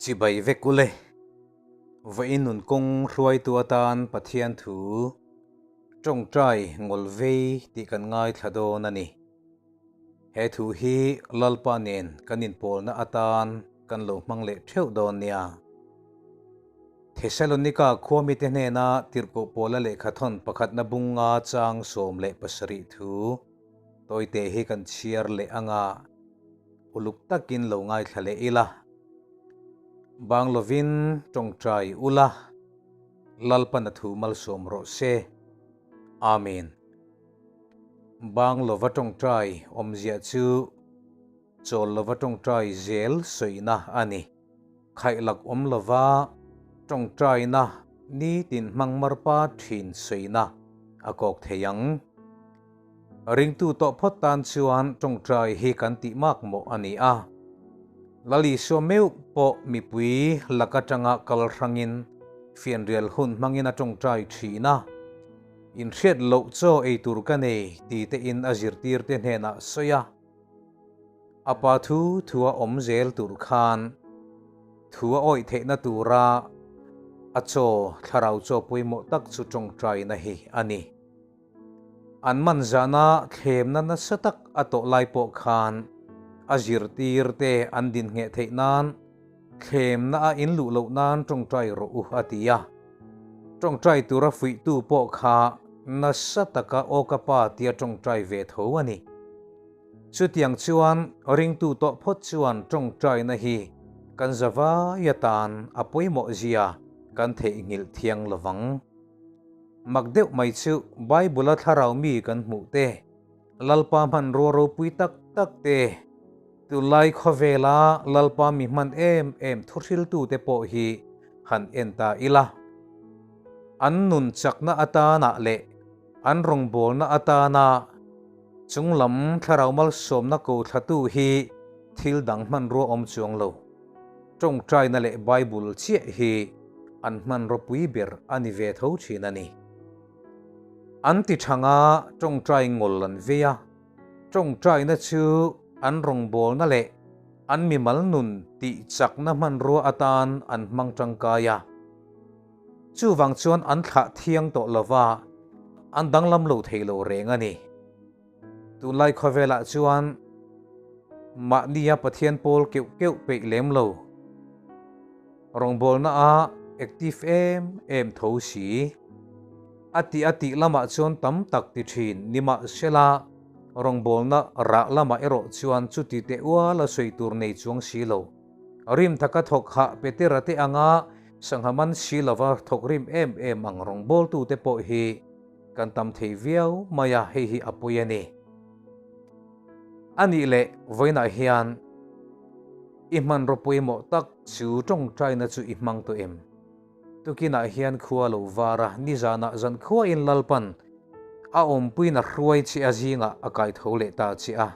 Chibai vek ule. Vawiin nun kawng hruaitu atan Pathian thu tawngtai ngawl vei tih kan ngaithla dawn a ni. He thu hi Lalpa nen kan inpawlna atan kan lo hmang leh theuh dawn nia. Thesalonika khuamite hnena tirhkoh pawla lehkhathawn pakhatna bunga chang 17 thu tawite hi kan chhiar leh anga uluk takin lo ngaithla leh ila. Bang lovin tawngtai ula, Lalpan a thu malsawm rawh se. Amen. Bang lova tawngtai awmzia chu chawl lova tawngtai zel sawina a ni. Khaihlak awm lova tawngtaina nitin hmang marpa thin sawina a kawk thei ang. Ringtu tawh phawt tan chuan tawngtai hi kan tih mak mawh a ni a. Lal Isua meuh pawh mipui lak atanga kal hrangin fianrial hun hmangin a tawngtai thin a. Inhriat loh chaw ei tur ka nei ti te in a zirtir te hnenah sawi a. A pa thu thu a awm zel tur khan thu a awih theihna tura a chaw thlarau chaw pawimawh tak chu tawngtaina hi a ni. An man zana thlemna nasa tak a tawh lai pawh khan a zirtir te an din ngheh theih nan thlemna a in luh loh nan tawngtai rawh u a ti a. Tawngtai tura fuihtu pawh kha nasa taka aw ka pa tia tawngtai ve tho a ni. Chutiang chuan ringtu tawh phawt chuan tawngtaina hi kan zavai atan a pawimawh zia kan theihnghilh thiang lovang. Mak deuh mai chu Bible-a thlarau mi kan hmuh te, Lalpa hmanrua ropui tak tak te, tunlai khawvela Lalpa mi hman em em thuhriltute pawh hi han en ta ila. An nun chakna atanah leh an rawngbawlna atana chunglam thlarau malsawmna ko thlatu hi thil dang hmanrua awm chuang lo. Tawngtaina leh Bible chiah hi an hmanraw pui ber a ni ve tho thin a ni. An ti thanga tawngtai ngawl an vei a, tawngtaina chu an rawngbawlna leh an mimal nun tih chakna hmanrua atan an hmang tangkai a. Chuvang chuan an thlah thiang tawh lova, an danglam lo thei lo reng a ni. Tunlai khawvelah chuan mahnia Pathian pawl keuh keuh peih lem lo. Rawngbawlna a active em em tho si. A tih a tih lamah chuan tam tak ti thin nimahsela rawngbawlna rah lamah erawh chuan chuti teh ual a sawi tur nei chuang si lo. Rim taka thawk hah Petera te anga sangha man si lova thawk rim em em ang rawngbawltute pawh hi Kan tam thei viau mai a, hei hi a pui a ni. A nih leh vawiinah hian i hmanraw pawimawh tak chu tawngtaina chu i hmang tawh em? Tukinah hian khua lo var a, nizanah zankhuain Lalpan a awmpuiin a hruai che a zingah a kai tho leh ta che a.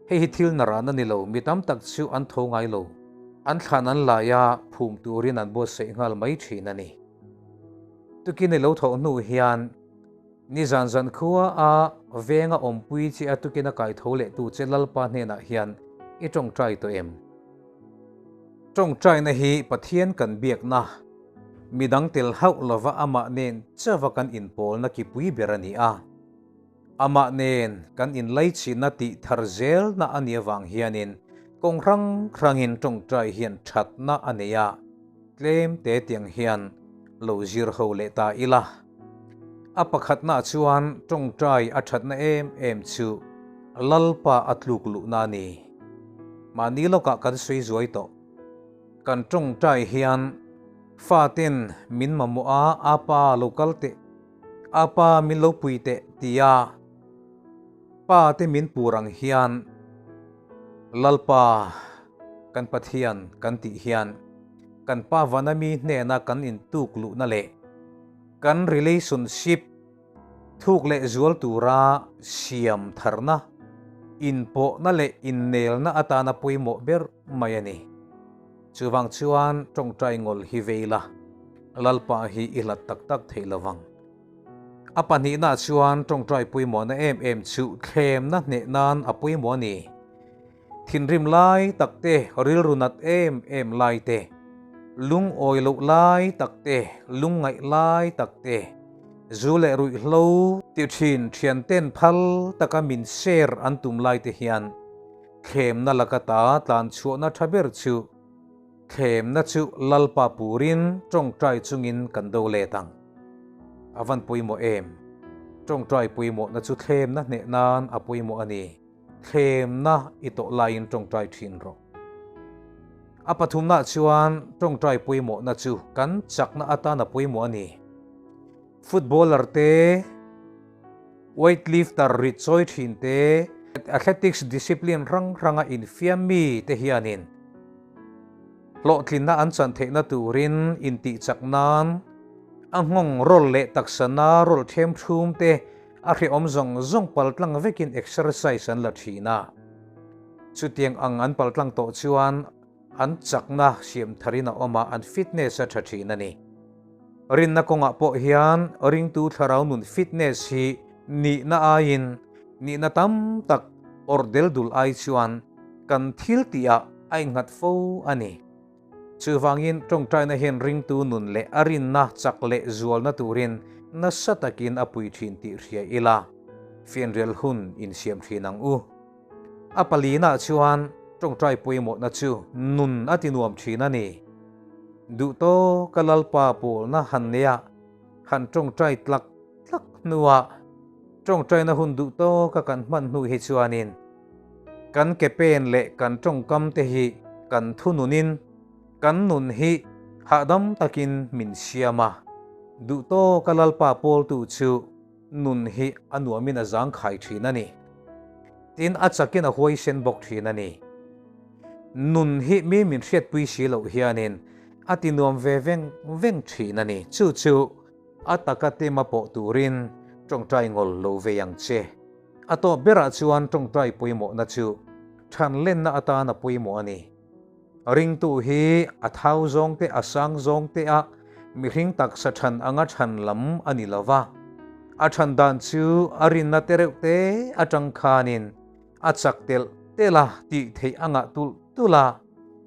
Hei hi thil naran a ni lo, mi tam tak chu an tho ngai lo. An thlan an lai a, phum turin an buatsaih nghal mai thin a ni. Tukin i lo thawh hnu hian nizan zan khua a venga awmpui che a tukin a kai tho leh tu che Lalpa hnenah hian i tawngtai tawh em? Tawngtaina hi Pathian kan biakna, midang tel hauh lova amah nen chauha kan inpawlna kipui ber a ni a. Amah nen kan inlaichhinna tih thar zelna a nih avang hianin kawng hrang hrangin tawngtai hian thatna a nei a, tlem te tiang hian lo zir ho leh ta ila. A pakhatnaah chuan tawngtai a thatna em em chu Lalpa a tluk luhna a ni. Mahni lawkah kan sawi zuai tawh. Kan tawngtai hian faten min mamawh a, apa lo kal teh. A pa min lo pui teh tia pa te min pur ang hian Lalpa kan Pathian kan tih hian kan pa vana mi hnena kan intuk luhna leh kan relationship thuk leh zual tura siam tharna, inpawhna leh innelna atana pawimawh ber mai a ni. Chuvang chuan tawngtai ngawl hi vei la, Lalpa hi i hlat tak tak thei lovang. A pahnihna chuan tawngtai pawimawhna em em chu thlemna hneh nan a pawimawh a ni. Thinrim lai tak te, rilru nat em em lai te, Lungawi loh lai tak te, lungngaih lai tak te, zu leh ruihhlo ti thin thianten phal taka min share an tum lai te hian thlemna laka ta tlan chhuahna tha ber chu thlemna chu Lalpa purin tawngtai chungin kan do let ang. A van pawimawh em? Tawngtai pawimawhna chu thlemna hneh nan a pawimawh a ni. Thlemna i tawh laiin tawngtai thin rawh. A pathumnaah chuan tawngtai pawimawhna chu kan chakna atan a pawimawh a ni. Footballer te, weightlifter rit chawi thin te, athletics discipline hrang hranga infiam mi te hianin hlawhtlinna an chan theihna turin intihchak nan a nghawng rawl leh taksa na rawl them thum te A hrehawm zawng zawng paltlang vekin exercise an la thin a. Chutiang ang an paltlang tawh chuan an chakna siam tharin a awm a, an fitness a tha thin a ni. Rinna kawngah pawh hian ringtu thlarau nun fitness hi nihna aiin nihna tam tak awrh del dul ai chuan kan thil tihah a innghat fo a ni. Chuvangin tawngtaina hian ringtu nun leh a rinna chak leh zualna turin nasa takin a pui thin tih hria ila, fianrial hun insiam thin ang u. A palinah chuan tawngtai pawimawhna chu nun a ti nuam thin a ni. Duh tawka Lalpa pawlna han neia han tawngtai tlak tlak hnuah tawngtaina hun duh tawka kan hman hnu hi chuanin Kan ke pen leh kan tawngkam te hi kan thununin kan nun hi hahdam takin min siam a, duhtawka Lalpa pawltu chu nun hi a nuamin a zangkhai thin a ni. Tin, a chakin a huaisen bawk thin a ni. Nun hi mi min hriatpui si loh hianin a ti nuam ve veng veng thin a ni. Chu chu a taka tema pawh turin tawngtai ngawl lo vei ang che. A tawp berah chuan tawngtai pawimawhna chu thanlenna atan a pawimawh a ni. Ringtu hi a thau zawng te a sang zawng te a mihring taksa than anga than lam a ni lo va, a than dan chu a rinna te reuh te atang khanin a chak telh telh a tih theih a ngah tulh tulh a,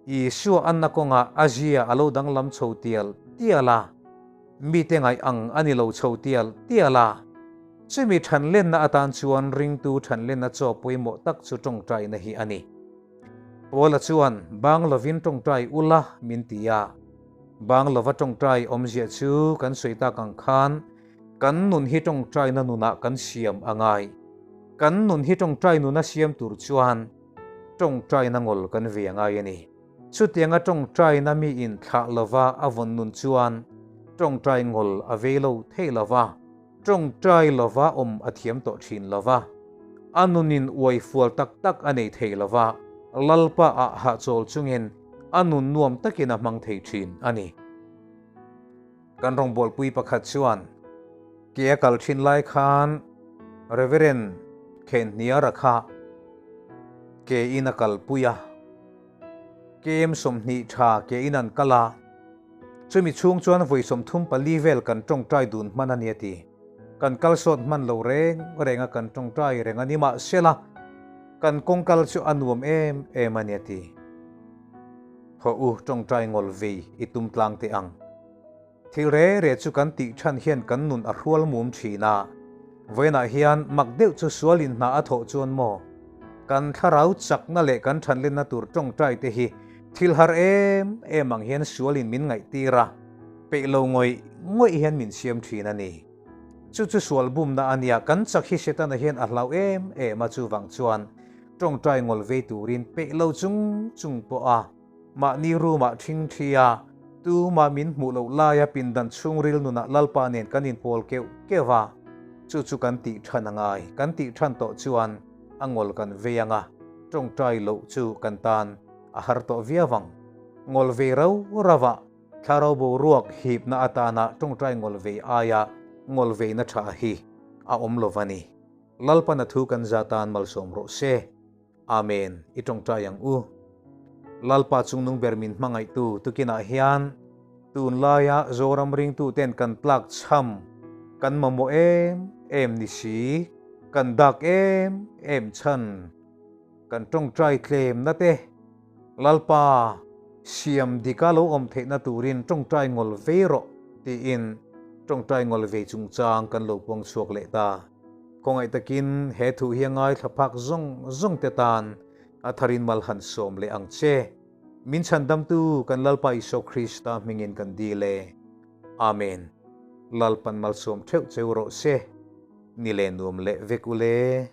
Isua anna kawngah a zia a lo danglam chho tial tial a, mite ngaih ang a ni lo chho tial tial a. Chumi thanlenna atan chuan ringtu thanlenna chaw pawimawh tak chu tawngtaina hi a ni. Paula chuan, Bang lovin tawngtai ula, min ti a. Bang lova tawngtai awmzia chu kan sawi tak ang khan kan nun hi tawngtaina nunah kan siam a ngai. Kan nun hi tawngtai nuna siam tur chuan tawngtaina ngawl kan ve a ngai a ni. Chutianga tawngtaina miin thlah lova a vawn nun chuan tawngtai ngawl a vei lo thei lova. Tawngtai lova awm a thiam tawh thin lova, a nunin uai fual tak tak a nei thei lova, Lalpa ah hahchawl chungin a nun nuam takin a hmang thei thin a ni. Kan rawngbawlpui pakhat chuan ke a kal thin lai khan Reverend Khenhniara kha ke in a kalpui a. Kem 20 tha ke in an kal a, chumi chhung chuan vawi 34 vel kan tawngtai dun hman a ni a ti. Kan kal sawt hman lo reng reng a kan tawngtai reng a ni mahsela kan kawng kal chu a nuam em em a ni a ti. Haw u tawngtai ngawl vei i tum tlang teh ang. Thil re re chu kan tih than hian kan nun a hrual mum thin a, vawiinah hian mak deuh chu sualin hna a thawh chuan maw? Kan thlarau chakna leh kan thanlenna tur tawngtai te hi thil har em em ang hian sualin min ngaihtir a, peih lo ngawih ngawih hian min siam thin a ni. Chu chu sual bumna a nia, kan chak hi Setana hian a hlau em em a, chuvang chuan tawngtai ngawl vei turin peih lo chung chung pawh a, Mahni room-ah ṭhing ṭhi a, tumah min hmuh loh laia pindan chhungril nunah Lalpa nen kan inpawl keuh keuh a, chu chu kan tih ṭhan a ngai. Kan tih ṭhan tawh chuan a ngawl kan vei ang a, ṭawngṭai loh chu kan tan a har tawh viau ang. Ngawl vei rau rauah thlarau boruak hipna atana ṭawngṭai ngawl vei aia ngawl veina ṭha hi a awm lo va ni. Lalpan a thu kan za tan malsawm rawh se. Amen, i tawngtai ang u. Lalpa chungnung ber min hmangaihtu tukinah hian tunlaia Zoram ringtuten kan tlak chham, kan mamawh em em ni si, kan dak em em chhan, kan tawngtai tlemna te, Lalpa Siam dika lo awm theihna turin tawngtai ngawl vei rawh tiin tawngtai ngawl vei chungchang kan lo puang chhuak leh ta. Khawngaih takin he thu hi a ngaithla phak zawng zawng te tan a tharin mal han sawm leh ang che. Min chhandamtu kan Lalpa Isua Krista hmingin kan dil e. Amen. Lalpan malsawm theuh cheu rawh se. Ni leh nuam leh vek ule.